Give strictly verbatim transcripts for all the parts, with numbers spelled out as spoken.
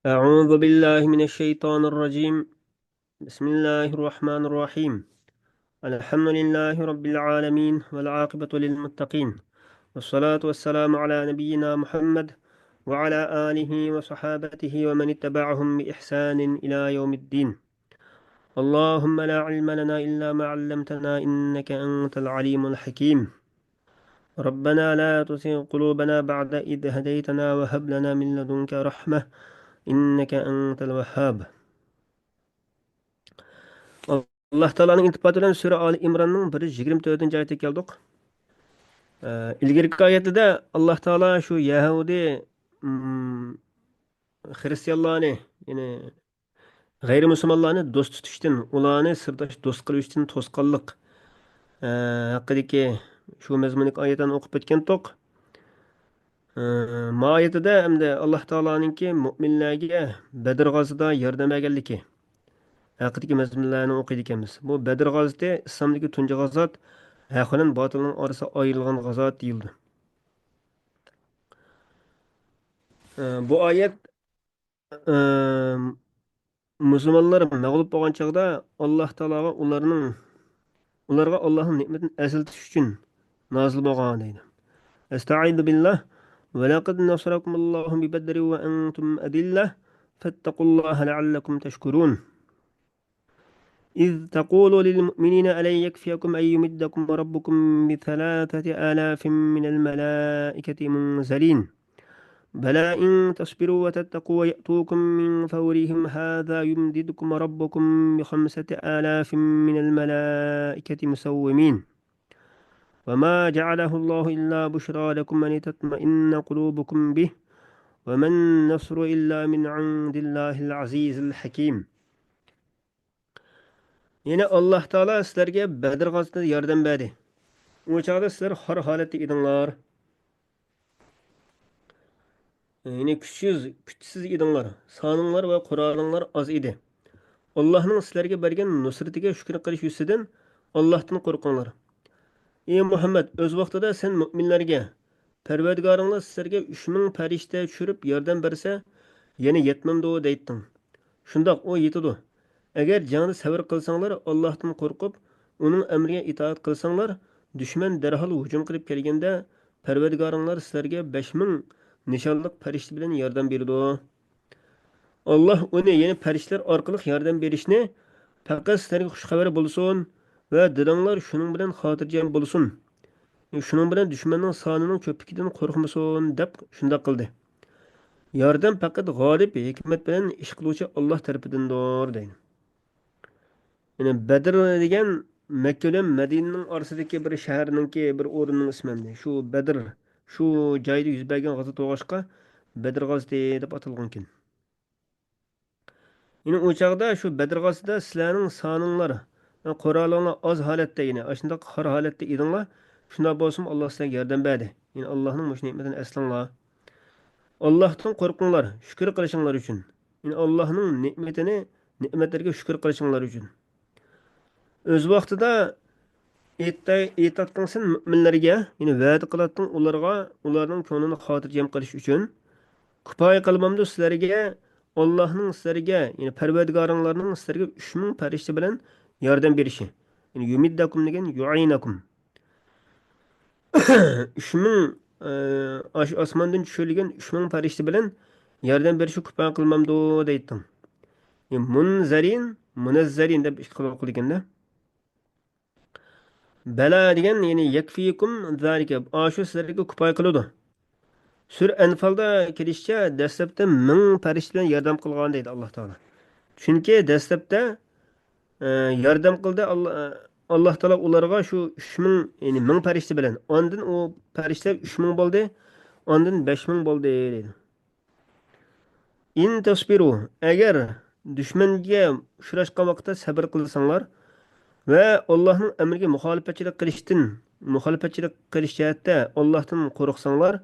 أعوذ بالله من الشيطان الرجيم. بسم الله الرحمن الرحيم. الحمد لله رب العالمين والعاقبة للمتقين، والصلاة والسلام على نبينا محمد وعلى آله وصحابته ومن اتبعهم بإحسان إلى يوم الدين. اللهم لا علم لنا إلا ما علمتنا إنك أنت العليم الحكيم. ربنا لا تزغ قلوبنا بعد إذ هديتنا وهب لنا من لدنك رحمة إنك أنت الوهاب. ئاللاھ تائالانىڭ ئىلتىپاتى بىلەن سۈرە ئالى ئىمراننىڭ بىر يۈز يىگىرمە تۆتىنچى ئايىتىگە كەلدۇق. ئە، ئىلگىرىكى ئايەتلەردە ئاللاھ تائالا شۇ يەھۇدىي، ئىم، خىرىستىيانلارنى، يەنى غەيرىي مۇسۇلمانلارنى دوست تۇتۇشتىن، ئۇلارنى سىرداش دوست قىلىۋېلىشتىن توسقانلىق، ئە، ھەققىدىكى شۇ مەزمۇندىكى ئايەتلەرنى ئوقۇپ ئۆتكەنتۇق. ئە، ما ئايىتىدە ئەمدى ئاللاھ تائالانىڭكى مۇئمىنلەرگە بەدر غازىتىدا ياردەم بەرگەنلىكى ھەققىدىكى مەزمۇنلارنى ئوقۇيدىكەنمىز. بۇ بەدر غازىتى ئىسلامدىكى تۇنجى غازات، ھەق بىلەن باتىلنىڭ ئارىسى ئايرىلغان غازات دېيىلىدۇ. ئە، بۇ ئايەت ئىم، مۇسۇلمانلار مەغلۇپ بولغان چاغدا ئاللاھ تائالاغا ئۇلارنىڭ، ئۇلارغا ئاللاھنىڭ نېمىتىنى ئەسلىتىش ئۈچۈن نازىل بولغان دەيدۇ. أستعيذ بالله. ولقد نصركم الله ببدر وأنتم أذلة فاتقوا الله لعلكم تشكرون. إذ تقول للمؤمنين ألن يكفيكم أن يمدكم ربكم بثلاثة آلاف من الملائكة منزلين. بلى إن تصبروا وتتقوا ويأتوكم من فورهم هذا يمددكم ربكم بخمسة آلاف من الملائكة مسومين. وما جعله الله إلا بشرى لكم ولتطمئن قلوبكم به وما النصر إلا من عند الله العزيز الحكيم. يەنى ئاللاھ تائالا سىلەرگە بەدر غازىتىدە ياردەم بەردى. ئۇ چاغدا سىلەر خار ھالەتتە ئىدىڭلار. يەنى كۈچسىز، كۈچسىز ئىدىڭلار. سانىڭلار ۋە قورالىڭلار ئاز ئىدى. ئاللاھنىڭ سىلەرگە بەرگەن نۇسرىتىگە شۈكۈر قىلىش يۈزىسىدىن ئاللاھتىن قورقۇڭلار. ئى مۇھەممەد، ئۆز ۋاقتىدا سەن مۆمىنلەرگە، پەرۋەردىگارىڭلار سىلەرگە ئۈچ مىڭ پەرىشتە چۈشۈرۈپ ياردەم بەرسە، يەنە يەتمەمدۇ دەيتتىڭ. شۇنداق، ئۇ يېتىدۇ. ئەگەر جەڭدە سەۋر قىلساڭلار، ئاللاھتىن قورقۇپ، ئۇنىڭ ئەمرىگە ئىتائەت قىلساڭلار، دۈشمەن دەرھال ھۇجۇم قىلىپ كەلگەندە، پەرۋەردىگارىڭلار سىلەرگە بەش مىڭ نىشانلىق پەرىشتە بىلەن ياردەم بېرىدۇ. ئاللاھ ئۇنى، يەنى پەرىشتىلەر ئارقىلىق ياردەم بېرىشنى پەقەت سىلەرگە خۇش خەۋەر بولسۇن ۋە دىلىڭلار شۇنىڭ بىلەن خاتىرجەم بولسۇن. شۇنىڭ بىلەن دۈشمەننىڭ سانىنىڭ كۆپلۈكىدىن قورقمىسۇن، دەپ شۇنداق قىلدى. ياردەم پەقەت غالىب، ھېكمەت بىلەن ئىش قىلغۇچى ئاللاھ تەرىپىدىندۇر، دەيدۇ. يەنى بەدر دېگەن مەككە بىلەن مەدىنىنىڭ ئارىسىدىكى بىر شەھەرنىڭكى، بىر ئورۇننىڭ ئىسمى ئەمدى. شۇ بەدر، شۇ جايدا يۈز بەرگەن غازات بولغاچقا، بەدر غازىتى دەپ ئاتالغانىكەن. يەنى ئۇ چاغدا شۇ بەدر غازىتىدە سىلەرنىڭ سانىڭلار، قورالىڭلار ئاز ھالەتتە، يەنى ئاشۇنداق خار ھالەتتە ئىدىڭلار. شۇنداق بولسىمۇ، ئاللاھ سىلەرگە ياردەم بەردى. يەنى ئاللاھنىڭ مۇشۇ نېمىتىنى ئەسلەڭلار. ئاللاھتىن قورقۇڭلار، شۈكۈر قىلىشىڭلار ئۈچۈن. يەنى ئاللاھنىڭ نېمىتىنى، نېمەتلىرىگە شۈكۈر قىلىشىڭلار ئۈچۈن. ئۆز ۋاقتىدا ئېيتتى-، ئېيتاتتىڭ سەن مۆمىنلەرگە، يەنى ۋەدە قىلاتتىڭ ئۇلارغا، ئۇلارنىڭ كۆڭلىنى خاتىرجەم قىلىش ئۈچۈن. كۇپايە قىلمامدۇ سىلەرگە، ئاللاھنىڭ سىلەرگە، يەنى پەرۋەردىگارىڭلارنىڭ سىلەرگە ئۈچ مىڭ پەرىشتە بىلەن ياردەم بېرىشى؟ يەنى يۇمىددەكۇم دېگەن يۇئەينەكۇم. ئۈچ مىڭ، ئە، ئاشۇ ئاسماندىن چۈشۈرۈلگەن ئۈچ مىڭ پەرىشتە بىلەن ياردەم بېرىشكە كۇپايە قىلمامدۇ دەيتتىڭ. يا مۇنزەرىن، مۇنەززەرىن دەپ ئىككى خىل ئوقۇلىدىكەن-دە. بەلە دېگەن، يەنى يەكفىكۇم زالىكە، ئاشۇ سىلەرگە كۇپايە قىلىدۇ. سۈرە ئەنفالدا كېلىشىچە، دەسلەپتە مىڭ پەرىشتە بىلەن ياردەم قىلغان دەيدۇ ئاللاھ تائالا. چۈنكى دەسلەپتە ئە، ياردەم قىلدى. ئاللا، ئاللا تائالا ئۇلارغا شۇ ئۈچ مىڭ، يەنى مىڭ پەرىشتە بىلەن. ئاندىن ئۇ پەرىشتىلەر ئۈچ مىڭ بولدى، ئاندىن بەش مىڭ بولدى، دەيدۇ. ئىن تەسبىرۇ، ئەگەر دۈشمەنگە ئۇچراشقان ۋاقىتتا سەبىر قىلساڭلار ۋە ئاللاھنىڭ ئەمرىگە مۇخالىپەتچىلىك قىلىشتىن، مۇخالىپەتچىلىك قىلىش جەھەتتە ئاللاھتىن قورقساڭلار،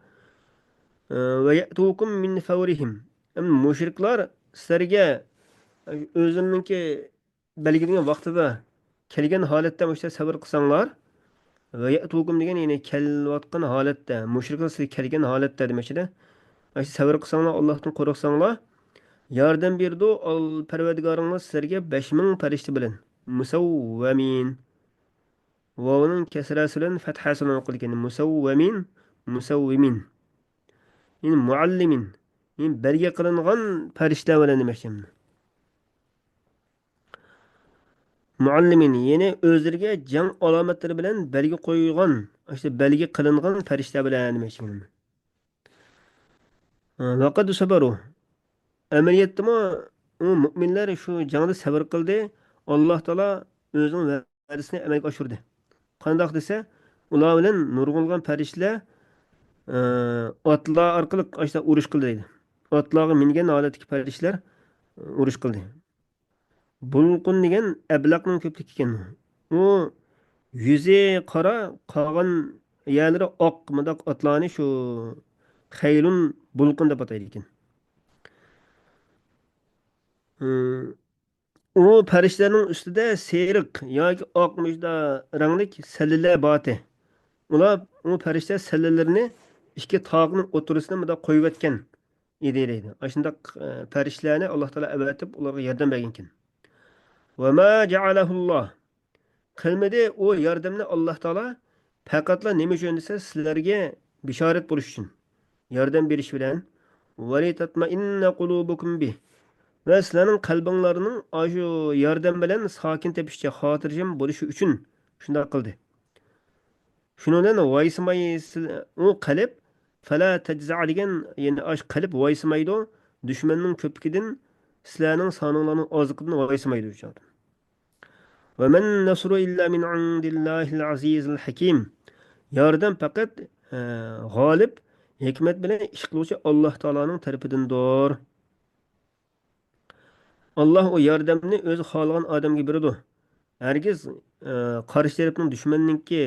ئە، ۋە يەتۇكۇم مىن فەۋرىھىم، ئەمدى مۇشرىكلار سىلەرگە ئۆزلىرىنىڭكى بەلگىلىگەن ۋاقتىدا كەلگەن ھالەتتە مۇشۇ سەۋر قىلساڭلار، ۋە يەتۇكۇم دېگەن، يەنى كېلىۋاتقان ھالەتتە، مۇشرىكلار سىزگە كەلگەن ھالەتتە دېمەكچىدە. مۇشۇ سەۋر قىلساڭلار، ئاللاھتىن قورقساڭلار، ياردەم بېرىدۇ، ئال-، پەرۋەردىگارىڭىز سىلەرگە بەش مىڭ پەرىشتە بىلەن. مۇسەۋۋەمىن. ۋاۋنىڭ كەسرەسى بىلەن پەتھەسى بىلەن ئوقۇلىدىكەن. مۇسەۋۋەمىن، مۇسەۋۋىمىن. يەنى مۇئەللىمىن. يەنى بەلگە قىلىنغان پەرىشتە بىلەن دېمەكچى. مۇئەللىمىن، يەنى ئۆزلىرىگە جەڭ ئالامەتلىرى بىلەن بەلگە قويغان، ئىشتە بەلگە قىلىنغان پەرىشتە بىلەن دېمەكچى. ۋەقەد سەبەرۇ. ئەمەلىيەتتىمۇ ئۇ مۇئمىنلەر شۇ جەڭدە سەۋر قىلدى. ئاللاھ تائالا ئۆزىنىڭ ۋەدىسىنى ئەمەلگە ئاشۇردى. قانداق دېسە، ئۇلار بىلەن نۇرغۇنلىغان پەرىشتىلەر، ئە، ئاتلار ئارقىلىق ئاشتا ئۇرۇش قىلدى دەيدۇ. ئاتلارغا مىنگەن ھالەتتىكى پەرىشتىلەر، ئە، ئۇرۇش قىلدى. بۇلقۇن دېگەن ئەبلەقنىڭ كۆپلۈكى ئىكەن. ئۇ يۈزى قارا، قالغان يەرلىرى ئاق، مۇنداق ئاتلارنى شۇ خەيلۇن بۇلقۇن دەپ ئاتايدىكەن. ئۇ پەرىشتىلەرنىڭ ئۈستىدە سېرىق ياكى ئاق مۇشۇنداق رەڭلىك سەللىلەر بارتى. ئۇلار، ئۇ پەرىشتە سەللىلىرىنى ئىككى تاقنىڭ ئوتتۇرىسىدا مۇنداق قويۇۋەتكەن ئىدى دەيدۇ. ئاشۇنداق، ئە، پەرىشتىلەرنى ئاللاھ تائالا ئەۋەتىپ، ئۇلارغا ياردەم بەرگەنكەن. ۋەما جەئەلەھۇللاھ. قىلمىدى ئۇ ياردەمنى ئاللاھ تائالا پەقەتلا نېمە ئۈچۈن دېسە، سىلەرگە بېشارەت بولۇش ئۈچۈن. ياردەم بېرىش بىلەن. ۋەلىتەتمەئىننە قۇلۇبۇكۇم بىھ. ۋە سىلەرنىڭ قەلبىڭلارنىڭ ئاشۇ ياردەم بىلەن ساكىن تېپىشچە، خاتىرجەم بولۇشى ئۈچۈن شۇنداق قىلدى. شۇنىڭ بىلەن ۋايسىماي، ئۇ قەلب، فەلا تەجزەئ دېگەن، يەنى ئاش قەلب ۋايسىمايدۇ، دۈشمەننىڭ كۆپلۈكىدىن، سىلەرنىڭ سانىڭلارنىڭ ئازلىقىدىن ۋايسىمايدۇ ئۇ چاغدا. ۋەمەن نەسرۇ ئىللا مىن ئىندىللاھىل ئەزىزىل ھەكىم. ياردەم پەقەت، ئە، غالىب، ھېكمەت بىلەن ئىش قىلغۇچى ئاللاھ تائالانىڭ تەرىپىدىندۇر. ئاللاھ ئۇ ياردەمنى ئۆزى خالىغان ئادەمگە بېرىدۇ. ھەرگىز، ئە، قارشى تەرەپنىڭ، دۈشمەننىڭكى،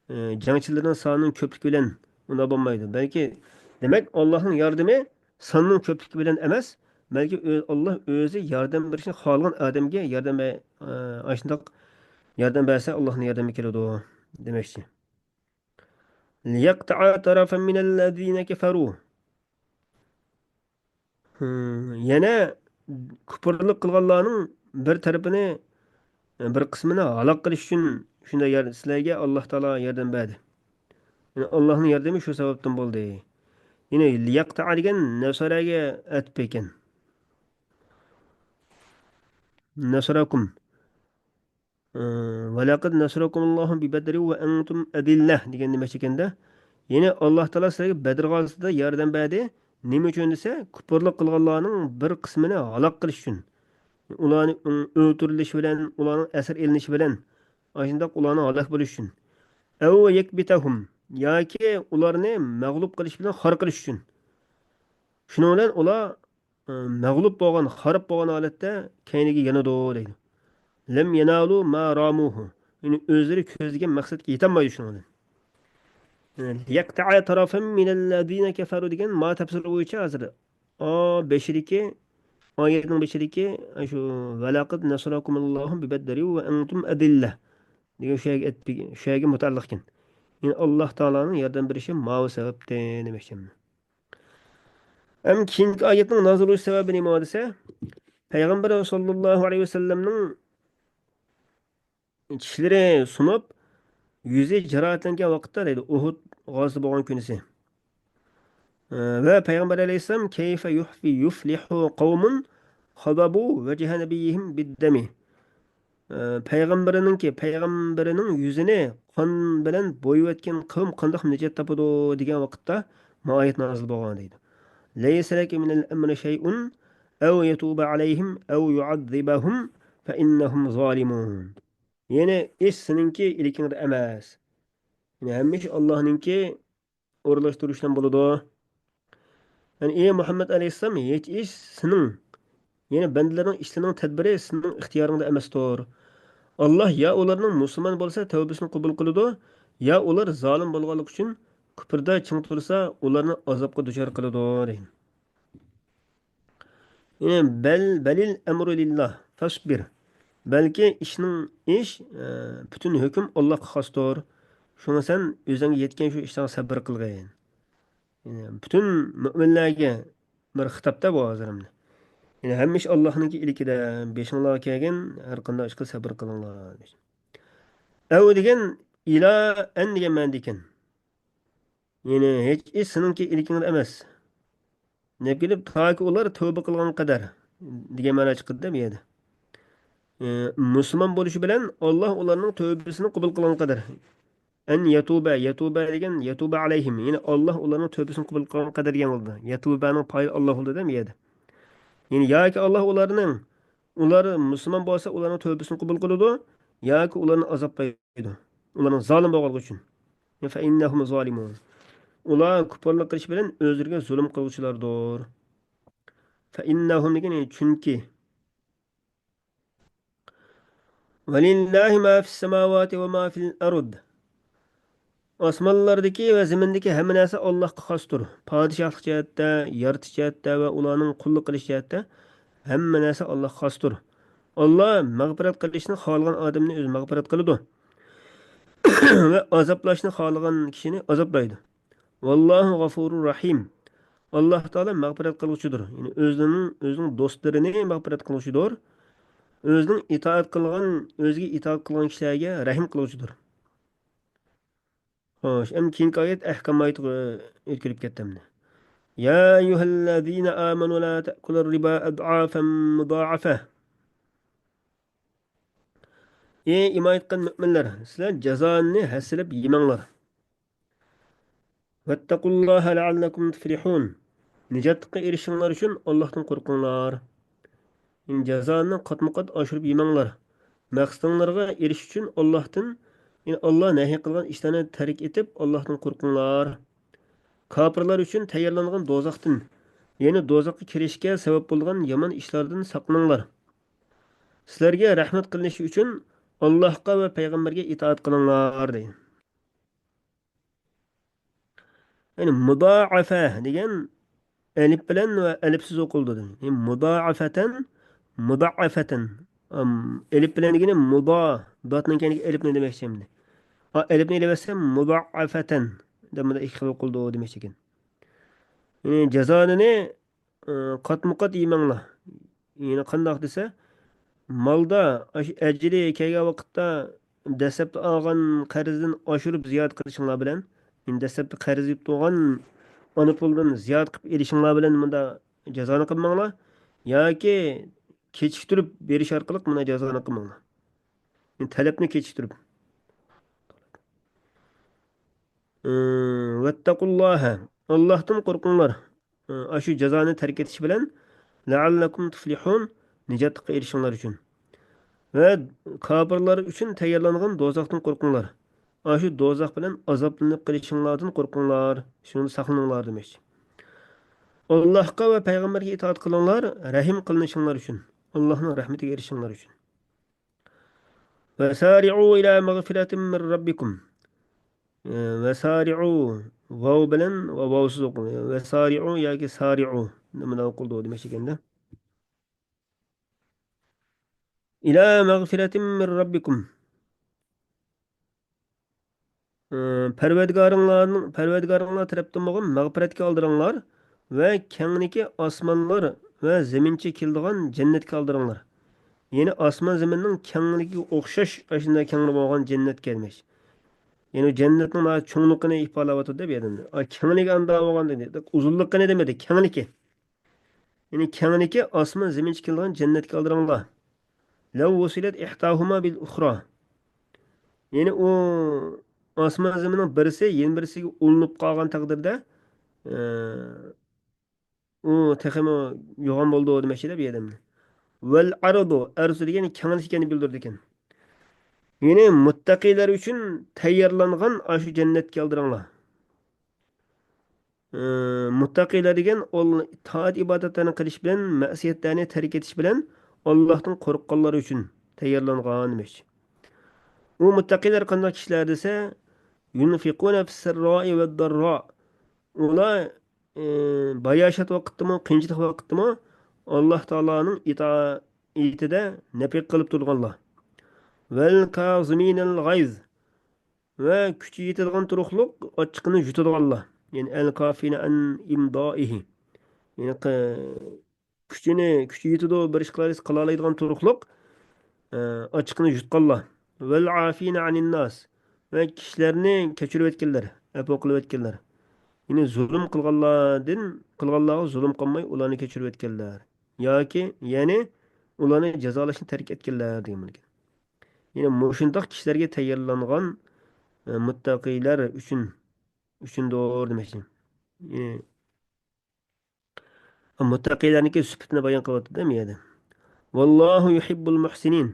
ئە، جەڭچىلىرىنىڭ سانىنىڭ كۆپلۈكى بىلەن ئۇنداق بولمايدۇ. بەلكى، دېمەك، ئاللاھنىڭ ياردىمى ساننىڭ كۆپلۈكى بىلەن ئەمەس، بەلكى ئۆ-، ئاللاھ ئۆزى ياردەم بېرىشنى خالىغان ئادەمگە ياردەم بە-، ئە، ئاشۇنداق ياردەم بەرسە، ئاللاھنىڭ ياردىمى كېلىدۇ دېمەكچى. ليقطع طرفا من الذين كفروا. ھىم، يەنە كۇپۇرلۇق قىلغانلارنىڭ بىر تەرىپىنى، بىر قىسمىنى ھالاك قىلىش ئۈچۈن شۇنداق يار-، سىلەرگە ئاللاھ تائالا ياردەم بەردى. يەنى ئاللاھنىڭ ياردىمى شۇ سەۋەبتىن بولدى. يەنى ليقطع دېگەن نەسرەگە ئەتىپ ئىكەن. نەسرەكۇم. ۋەلەقەد نەسرەكۇمۇللاھۇ بىبەدرىن ۋە ئەنتۇم ئەزىللە دېگەن نېمە ئىكەندە؟ يەنى ئاللاھ تائالا سىلەرگە بەدر غازىسىدا ياردەم بەردى. نېمە ئۈچۈن دېسە، كۇپۇرلۇق قىلغانلارنىڭ بىر قىسمىنى ھالاك قىلىش ئۈچۈن. ئۇلارنى ئۆلتۈرۈلۈشى بىلەن، ئۇلارنىڭ ئەسىر ئېلىنىشى بىلەن، ئاشۇنداق ئۇلارنىڭ ھالاك بولۇشى ئۈچۈن. ئەۋ يەكبىتەھۇم، ياكى ئۇلارنى مەغلۇپ قىلىش بىلەن خار قىلىش ئۈچۈن. شۇنىڭ بىلەن ئۇلار، ئە، مەغلۇپ بولغان، خاراب بولغان ھالەتتە كەينىگە يانىدۇ دەيدۇ. لەم يەنالۇ ما رامۇھۇ. يەنى ئۆزلىرى كۆزلىگەن مەقسەتكە يېتەلمەيدۇ شۇنىڭ بىلەن. يەقتەئە تەرەفەن مىنەللەزىنە كەفەرۇ دېگەن ما تەپسىرى بويىچە ھازىر ئا بېشىدىكى، ئايەتنىڭ بېشىدىكى شۇ ۋەلەقەد نەسرەكۇمۇللاھۇ بىبەدرىن ۋە ئەنتۇم ئەزىللە دېگەن شۇ يەرگە ئەتىپ-، شۇ يەرگە مۇتەئەللىقكەن. يەنى ئاللاھ تائالانىڭ ياردەم بېرىشى ماۋۇ سەۋەبتىن دېمەكچى. ئەم كېيىنكى ئايەتنىڭ نازىل بولۇش سەۋەبى نېمە دېسە، پەيغەمبەر ساللاللاھۇ ئەلەيھى ۋەسەللەمنىڭ چىشلىرى سۇنۇپ، يۈزى جاراھەتلەنگەن ۋاقىتتا دەيدۇ، ئۇھۇد غازىسى بولغان كۈنىسى. ئە، ۋە پەيغەمبەر ئەلەيھىسسالام، كەيفە يۇھفى يۇفلىھۇ قەۋمۇن خەزەبۇ ۋەجھە نەبىييىھىم بىددەمى. ئە، پەيغەمبىرىنىڭكى، پەيغەمبىرىنىڭ يۈزىنى قان بىلەن بويىۋەتكەن قەۋم قانداق نىجات تاپىدۇ دېگەن ۋاقىتتا ما ئايەت نازىل بولغان دەيدۇ. لەيسە لەكە مىنەل ئەمرى شەيئۇن ئەۋ يەتۇبە ئەلەيھىم ئەۋ يۇئەززىبەھۇم فەئىننەھۇم زالىمۇن. يەنى ئىش سېنىڭكى ئىلكىڭدە ئەمەس. يەنى ھەممە ئىش ئاللاھنىڭكى ئورۇنلاشتۇرۇشتىن بولىدۇ. يەنى، ئى مۇھەممەد ئەلەيھىسسالام، ھېچ ئىش سېنىڭ، يەنى بەندىلەرنىڭ ئىشلىرىنىڭ تەدبىرى سېنىڭ ئىختىيارىڭدا ئەمەستۇر. ئاللاھ يا ئۇلارنىڭ مۇسۇلمان بولسا تەۋبىسىنى قوبۇل قىلىدۇ، يا ئۇلار زالىم بولغانلىقى ئۈچۈن كۇپردا چىڭ تۇرسا ئۇلارنى ئازابقا دۇچار قىلىدۇ، دەيدۇ. يەنى بەل، بەلىل ئەمرۇ لىللاھ، فەسبىر. بەلكى ئىشنىڭ، ئىش، ئە، پۈتۈن ھۆكۈم ئاللاھقا خاستۇر. شۇڭا سەن ئۆزۈڭگە يەتكەن شۇ ئىشلارغا سەبرى قىلغىن. يەنى پۈتۈن مۆمىنلەرگە بىر خىتابتا بۇ ھازىر ئەمدى. يەنى ھەممە ئىش ئاللاھنىڭكى ئىلكىدە، بېشىڭلارغا كەلگەن ھەر قانداق ئىشقا سەبرى قىلىڭلار. ئەۋ دېگەن ئىلا ئەن دېگەن مەنىدىكەن. يەنى ھېچ ئىش سېنىڭكى ئىلكىڭدە ئەمەس. دەپ كېلىپ، تاكى ئۇلار تەۋبە قىلغان قەدەر دېگەن مەنا چىقىدۇ بۇ يەردە. ئى، مۇسۇلمان بولۇشى بىلەن ئاللاھ ئۇلارنىڭ تەۋبىسىنى قوبۇل قىلغان قەدەر. ئەن يەتۇبە، يەتۇبە دېگەن يەتۇبە ئەلەيھىم. يەنى ئاللاھ ئۇلارنىڭ تەۋبىسىنى قوبۇل قىلغان قەدەر دېگەن بولىدۇ. يەتۇبەنىڭ پائىلى ئاللاھ بولىدۇ بۇ يەردە. يەنى ياكى ئاللاھ ئۇلارنىڭ، ئۇلار مۇسۇلمان بولسا ئۇلارنىڭ تەۋبىسىنى قوبۇل قىلىدۇ، ياكى ئۇلارنى ئازابلايدۇ. ئۇلارنىڭ زالىم بولغانلىقى ئۈچۈن. فإنهم ظالمون. ئۇلار كۇپۇرلۇق قىلىش بىلەن ئۆزلىرىگە زۇلۇم قىلغۇچىلاردۇر. فإنهم دېگەن، يەنى چۈنكى. ولله ما في السماوات وما في الأرض. ئاسمانلاردىكى ۋە زېمىندىكى ھەممە نەرسە ئاللاھقا خاستۇر. پادىشاھلىق جەھەتتە، يارىتىش جەھەتتە ۋە ئۇلارنىڭ قۇللۇق قىلىش جەھەتتە ھەممە نەرسە ئاللاھقا خاستۇر. ئاللاھ مەغپىرەت قىلىشنى خالىغان ئادەمنى ئۆزى مەغپىرەت قىلىدۇ ۋە ئازابلاشنى خالىغان كىشىنى ئازابلايدۇ. ۋاللاھۇ غەفۇرۇر رەھىم. ئاللاھ تائالا مەغپىرەت قىلغۇچىدۇر. يەنى ئۆزىنىڭ، ئۆزىنىڭ دوستلىرىنى مەغپىرەت قىلغۇچىدۇر. ئۆزىنىڭ ئىتائەت قىلغان، ئۆزىگە ئىتائەت قىلغان كىشىلەرگە رەھىم قىلغۇچىدۇر. خوش، ئەمدى كېيىنكى ئايەت ئەھكام ئايىتىغا ئۆتكۈلۈپ كەتتى ئەمدى. يا أيها الذين آمنوا لا تأكلوا الربا أضعافا مضاعفة. ئەي ئىمان ئېيتقان مۆمىنلەر، سىلەر جازانى ھەسسىلەپ يېمەڭلار. واتقوا الله لعلكم تفلحون. نىجاتلىققا ئېرىشىشىڭلار ئۈچۈن ئاللاھتىن قورقۇڭلار. يەنى جازانى قاتمۇ قات ئاشۇرۇپ يېمەڭلار. مەقسىتىڭلارغا ئېرىشىش ئۈچۈن ئاللاھتىن، يەنى ئاللا نەھى قىلغان ئىشلارنى تەرك ئېتىپ، ئاللاھتىن قورقۇڭلار. كاپىرلار ئۈچۈن تەييارلانغان دوزاختىن، يەنى دوزاخقا كىرىشكە سەۋەب بولىدىغان يامان ئىشلاردىن ساقلىنىڭلار. سىلەرگە رەھمەت قىلىنىشى ئۈچۈن ئاللاھقا ۋە پەيغەمبەرگە ئىتائەت قىلىڭلار، دەيدۇ. يەنى مۇدائەفە دېگەن ئەلىپ بىلەن ۋە ئەلىپسىز ئوقۇلىدۇ. يەنى مۇدائەفەتەن، مۇدائەفەتەن. ئەم، ئەلىپ بىلەن دېگىنى مۇدا، داتنىڭ كەينىگە ئەلىپنى دېمەكچى ئەمدى. ئا، ئەلىپنى ئېلىۋەتسەم، مۇدائەفەتەن دەپ مۇنداق ئىككى خىل ئوقۇلىدۇ دېمەكچى ئىكەن. يەنى جازانى ئى، قاتمۇ قات يېمەڭلار. يەنى قانداق دېسە، مالدا ئاشۇ ئەجىلى كەلگەن ۋاقىتتا دەسلەپتە ئالغان قەرزدىن ئاشۇرۇپ زىيادە قىلىشىڭلار بىلەن، يەنى دەسلەپتە قەرز يېپىپ تۇرغان ئانا پۇلدىن زىيادە قىلىپ ئېلىشىڭلار بىلەن مۇندا جازانى قىلماڭلار. ياكى كېچىكتۈرۈپ بېرىش ئارقىلىق مۇندا جازانى قىلماڭلار. يەنى تەلەپنى كېچىكتۈرۈپ. ئى، ۋەتتەقۇللاھە. ئاللاھتىن قورقۇڭلار. ئاشۇ جازانى تەرك ئېتىش بىلەن، لەئەللەكۇم تۇفلىھۇن، نىجاتلىققا ئېرىشىشىڭلار ئۈچۈن. ۋە كاپىرلار ئۈچۈن تەييارلانغان دوزاختىن قورقۇڭلار. ئاشۇ دوزاخ بىلەن ئازابلىنىپ قېلىشىڭلاردىن قورقۇڭلار. شۇنىڭدىن ساقلىنىڭلار دېمەكچى. ئاللاھقا ۋە پەيغەمبەرگە ئىتائەت قىلىڭلار، رەھىم قىلىنىشىڭلار ئۈچۈن. ئاللاھنىڭ رەھمىتىگە ئېرىشىشىڭلار ئۈچۈن. وسارعوا إلى مغفرة من ربكم. ئى، ۋەسارىئۇ، ۋاۋ بىلەن ۋە ۋاۋسىز ئوقۇلىدۇ. ۋەسارىئۇ ياكى سارىئۇ. نېمىدە ئوقۇلىدۇ دېمەكچى ئىكەندە. إلى مغفرة من ربكم. ئى، پەرۋەردىگارىڭلارنىڭ، پەرۋەردىگارىڭلار تەرەپتىن بولغان مەغپىرەتكە ئالدىرىڭلار ۋە كەڭلىكى ئاسمانلار ۋە زېمىنچە كېلىدىغان جەننەتكە ئالدىرىڭلار. يەنى ئاسمان زېمىننىڭ كەڭلىكىگە ئوخشاش ئاشۇنداق كەڭرى بولغان جەننەتكە دېمەكچى. يەنى جەننەتنىڭ مانا چوڭلۇقىنى ئىپادىلەۋاتىدۇ دەپ يەردىن. ئا، كەڭلىكى ئانداق بولغان دېدى. ئۇزۇنلۇقىنى دېمىدى، كەڭلىكى. يەنى كەڭلىكى ئاسمان زېمىنچە كېلىدىغان جەننەتكە ئالدىرىڭلار. لو وصلت إحداهما بالأخرى. يەنى ئۇ ئاسمان زېمىننىڭ بىرسى يەنە بىرسىگە ئۇلىنىپ قالغان تەقدىردە، ئە، ئۇ تېخىمۇ يوغان بولىدۇ دېمەكچى دەپ يەردىن. والعرض، ئەرزۇ دېگەن كەڭلىكىنى بىلدۈرىدىكەن. يەنى مۇتتەقىلەر ئۈچۈن تەييارلانغان ئاشۇ جەننەتكە ئالدىرىڭلار. ئى، مۇتتەقىلەر دېگەن ئۇ تائەت ئىبادەتلەرنى قىلىش بىلەن مەسىيەتلەرنى تەرك ئېتىش بىلەن ئاللاھتىن قورققانلار ئۈچۈن تەييارلانغان دېمەكچى. ئۇ مۇتتەقىلەر قانداق كىشىلەر دېسە، ينفقون في السراء والضراء. ئۇلار، ئى، باياشات ۋاقىتتىمۇ، قىيىنچىلىق ۋاقىتتىمۇ ئاللاھ تائالانىڭ ئىتائىتىدە نەپىقە قىلىپ تۇرغانلار. والكاظمين الغيظ. ۋە كۈچى يېتىدىغان تۇرۇقلۇق ئاچچىقىنى يۇتىدىغانلار. يەنى الكافين عن إمضائه. يەنى قى-، كۈچىنى، كۈچى يېتىدۇ، بىر ئىش قىلالايدىغان تۇرۇقلۇق، ئە، ئاچچىقىنى يۇتقانلار. ۋەل ئافىنە ئانىنناس. ۋە كىشىلەرنى كەچۈرۈۋەتكەنلەر، ئەپۇ قىلىۋەتكەنلەر. يەنى زۇلۇم قىلغانلاردىن، قىلغانلارغا زۇلۇم قىلماي، ئۇلارنى كەچۈرۈۋەتكەنلەر. ياكى، يەنى ئۇلارنى جازالاشنى تەرك ئەتكەنلەر دېگەن بولىدىكەن. يەنى مۇشۇنداق كىشىلەرگە تەييارلانغان، ئە، مۇتتەقىيلەر ئۈچۈن، ئۈچۈندۇر دېمەكچى. يەنى مۇتتەقىيلەرنىڭكى سۈپىتىنى بايان قىلىۋاتىدۇ دە بۇ يەردە. ۋاللاھۇ يۇھىببۇل مۇھسىنىن.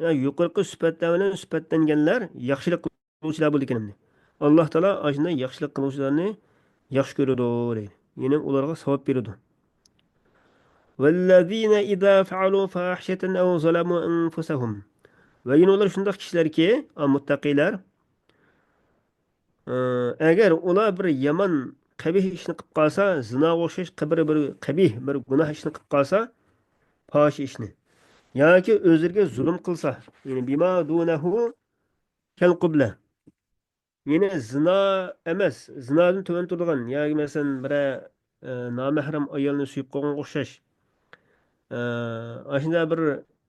يا، يۇقىرىقى سۈپەتلەر بىلەن سۈپەتلەنگەنلەر ياخشىلىق قىلغۇچىلار بولىدىكەن ئەمدى. ئاللاھ تائالا ئاشۇنداق ياخشىلىق قىلغۇچىلارنى ياخشى كۆرىدۇ دەيدۇ. يەنى ئۇلارغا ساۋاب بېرىدۇ. ۋەللەزىنە ئىزا فەئەلۇ فاھىشەتەن ئەۋ زەلەمۇ ئەنفۇسەھۇم. ۋە يەنە ئۇلار شۇنداق كىشىلەركى، ئا، مۇتتەقىيلەر، ئە، ئەگەر ئۇلار بىر يامان قەبىھ ئىشنى قىلىپ قالسا، زىناغا ئوخشاش قەبىھ بىر، قەبىھ بىر گۇناھ ئىشنى قىلىپ قالسا، پاھىشە ئىشنى، ياكى ئۆزلىرىگە زۇلۇم قىلسا، يەنى بىما دۇنەھۇ كەل قۇبلە، يەنى زىنا ئەمەس، زىنادىن تۆۋەن تۇرىدىغان، ياكى مەسىلەن، بىرەر، ئە، نامەھرەم ئايالنى سۆيۈپ قويغانغا ئوخشاش، ئە، ئاشۇنداق بىر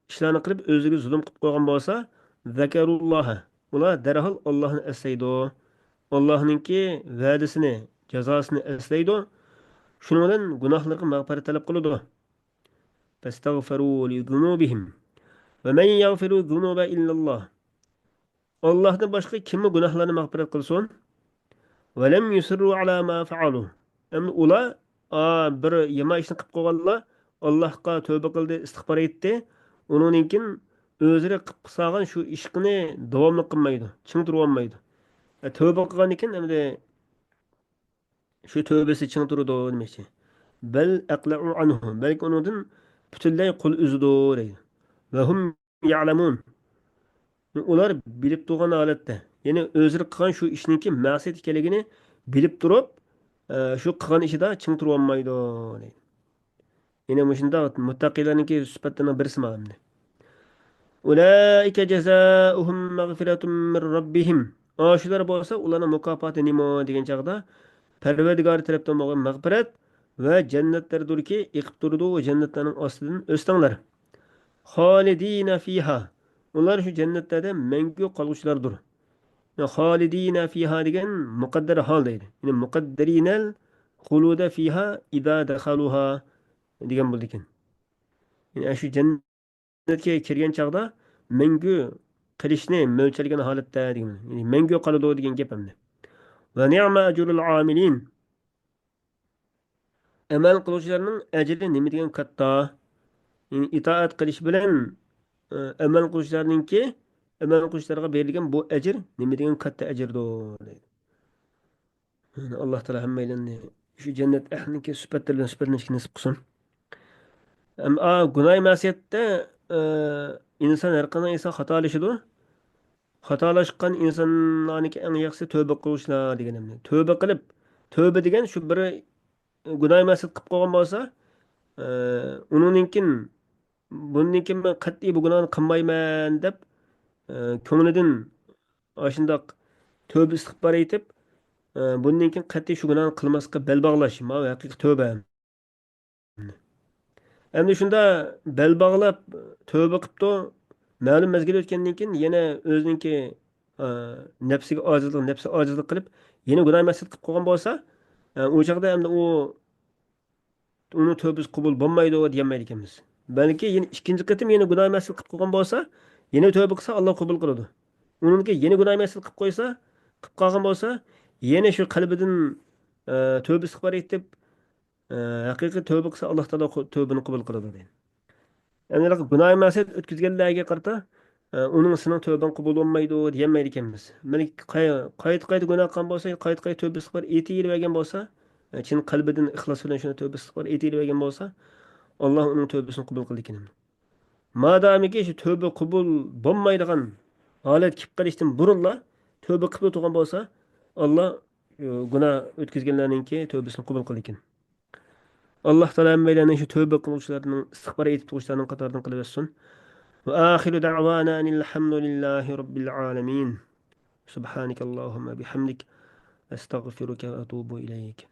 ئىشلارنى قىلىپ، ئۆزىگە زۇلۇم قىلىپ قويغان بولسا، زەكەرۇللاھە، ئۇلار دەرھال ئاللاھنى ئەسلەيدۇ. ئاللاھنىڭكى ۋەدىسىنى، جازاسىنى ئەسلەيدۇ. شۇنىڭ بىلەن گۇناھلىرىغا مەغپىرەت تەلەپ قىلىدۇ. فەستەغفەرۇ لىزۇنۇبىھىم. ۋە مەن يەغفىرۇ زۇنۇبە ئىللەللاھ. ئاللاھتىن باشقا كىممۇ گۇناھلارنى مەغپىرەت قىلسۇن؟ ۋەلەم يۇسىررۇ ئەلا ما فەئەلۇ. ئەمدى ئۇلار، ئا، بىر يامان ئىشنى قىلىپ قويغانلار، ئاللاھقا تۆبە قىلدى، ئىستىغپار ئېيتتى. ئۇنىڭدىن كېيىن ئۆزلىرى قىلىپ سالغان شۇ ئىشقىنى داۋاملىق قىلمايدۇ، چىڭ تۇرۇۋالمايدۇ. ئە، تۆبە قىلغاندىن كېيىن ئەمدى شۇ تۆبىسى چىڭ تۇرىدۇ دېمەكچى. بەل ئەقلەئۇ ئەنھۇ، بەلكى ئۇنىڭدىن پۈتۈنلەي قول ئۈزىدۇ دەيدۇ. ۋەھۇم يەئلەمۇن. ئۇلار بىلىپ تۇرغان ھالەتتە، يەنى ئۆزلىرى قىلغان شۇ ئىشنىڭكى مەسىيەت ئىكەنلىكىنى بىلىپ تۇرۇپ، ئە، شۇ قىلغان ئىشىدا چىڭ تۇرۇۋالمايدۇ دەيدۇ. يەنى مۇشۇنداق مۇتتەقىيلەرنىڭكى سۈپەتلىرىنىڭ بىرسى مانا ئەمدى. ئۇلائىكە جازاؤھۇم مەغفىرەتۇم مىن رەببىھىم. ئاشۇلار بولسا ئۇلارنىڭ مۇكاپاتى نېمە دېگەن چاغدا، پەرۋەردىگارى تەرەپتىن بولغان مەغپىرەت ۋە جەننەتلەردۇركى، ئېقىپ تۇرىدۇ، ئۇ جەننەتلەرنىڭ ئاستىدىن ئۆستۈڭلار. خالىدىنە فىھا. ئۇلار شۇ جەننەتلەردە مەڭگۈ قالغۇچىلاردۇر. خالىدىنە فىھا دېگەن مۇقەددەر ھال دەيدۇ. يەنى مۇقەددەرىنەل خۇلۇدە فىھا ئىزا دەخەلۇھا دېگەن بولىدىكەن. يەنى شۇ جەننەتكە كىرگەن چاغدا مەڭگۈ قېلىشنى مۆلچەرلىگەن ھالەتتە دېگەن. يەنى مەڭگۈ قالىدۇ دېگەن گەپ ئەمدى. ۋە نىئمە ئەجرۇل ئامىلىن. ئەمەل قىلغۇچىلارنىڭ ئەجرى نېمە دېگەن كاتتا. يەنى ئىتائەت قىلىش بىلەن، ئە، ئەمەل قىلغۇچىلارنىڭكى، ئەمەل قىلغۇچىلارغا بېرىلگەن بۇ ئەجىر نېمە دېگەن كاتتا ئەجىردۇر دەيدۇ. يەنى ئاللاھ تائالا ھەممەيلەننى شۇ جەننەت ئەھلىنىڭكى سۈپەتلىرى بىلەن سۈپەتلىنىشكە نېسىپ قىلسۇن. ئەم، ئا، گۇناھى مەسىيەتتە، ئە، ئىنسان ھەر قانداق ئىنسان خاتالىشىدۇ. خاتالاشقان ئىنسانلارنىڭكى ئەڭ ياخشىسى تۆبە قىلغۇچىلار دېگەن ئەمدى. تۆبە قىلىپ، تۆبە دېگەن شۇ بىر گۇناھى مەسىيەت قىلىپ قويغان بولسا، ئە، ئۇنىڭدىن كېيىن، بۇندىن كېيىن مەن قەتئىي بۇ گۇناھنى قىلمايمەن دەپ، ئە، كۆڭلىدىن ئاشۇنداق تۆبە ئىستىغپار ئېيتىپ، ئە، بۇندىن كېيىن قەتئىي شۇ گۇناھنى قىلماسلىققا بەل باغلاش، ماۋۇ ھەقىقىي تۆبە. ئەمدى شۇندا بەل باغلاپ تۆبە قىپتۇ، مەلۇم مەزگىل ئۆتكەندىن كېيىن يەنە ئۆزىنىڭكى، ئە، نەپسىگە ئاجىزلىق، نەپسى ئاجىزلىق قىلىپ، يەنە گۇناھ مەسىيەت قىلىپ قويغان بولسا، ئە، ئۇ چاغدا ئەمدى ئۇ، ئۇنىڭ تۆبىسى قوبۇل بولمايدۇ دېيەلمەيدىكەنمىز. بەلكى يەنە ئىككىنچى قېتىم يەنە گۇناھ مەسىيەت قىلىپ قويغان بولسا، يەنە تۆبە قىلسا، ئاللاھ قوبۇل قىلىدۇ. ئۇنىڭكى يەنە گۇناھ مەسىيەت قىلىپ قويسا، قىلىپ قالغان بولسا، يەنە شۇ قەلبىدىن، ئە، تۆبە ئىستىغپار ئېيتىپ، ئە، ھەقىقىي تۆبە قىلسا، ئاللاھ تائالا قو-، تۆبىنى قوبۇل قىلىدۇ دەيدۇ. يەنى گۇناھ مەسىيەت ئۆتكۈزگەنلەرگە قارىتا، ئە، ئۇنىڭ سېنىڭ تۆبەڭ قوبۇل بولمايدۇ دېيەلمەيدىكەنمىز. بەلكى قاي-، قايتا-قايتا گۇناھ قىلغان بولسا، قايتا-قايتا تۆبە ئىستىغپار ئېيتىۋېرىۋەرگەن بولسا، ئە، چىن قەلبىدىن ئىخلاس بىلەن شۇنى تۆبە ئىستىغپار ئېيتىۋېرىۋەرگەن بولسا، ئاللاھ ئۇنىڭ تۆبىسىنى قوبۇل قىلىدىكەن. مادامىكى شۇ تۆبە قوبۇل بولمايدىغان ھالەت كېلىپ قېلىشتىن بۇرۇنلا تۆبە قىلىپ تۇرغان بولسا، ئاللاھ، ئە، گۇناھ ئۆتكۈزگەنلەرنىڭكى تۆبىسىنى قوبۇل قىلىدىكەن. ئاللاھ تائالا ھەممەيلەننى شۇ تۆبە قىلغۇچىلارنىڭ، ئىستىغپار ئېيتىپ تۇرغۇچىلارنىڭ قاتارىدىن قىلىۋەتسۇن. ۋە ئاخىرۇ دەئۋانا ئەنىل ھەمدۇلىللاھى رەببىل ئالەمىن. سۇبھانەكەللاھۇممە بىھەمدىك. ئەستەغفىرۇكە ۋە ئەتۇبۇ ئىلەيك.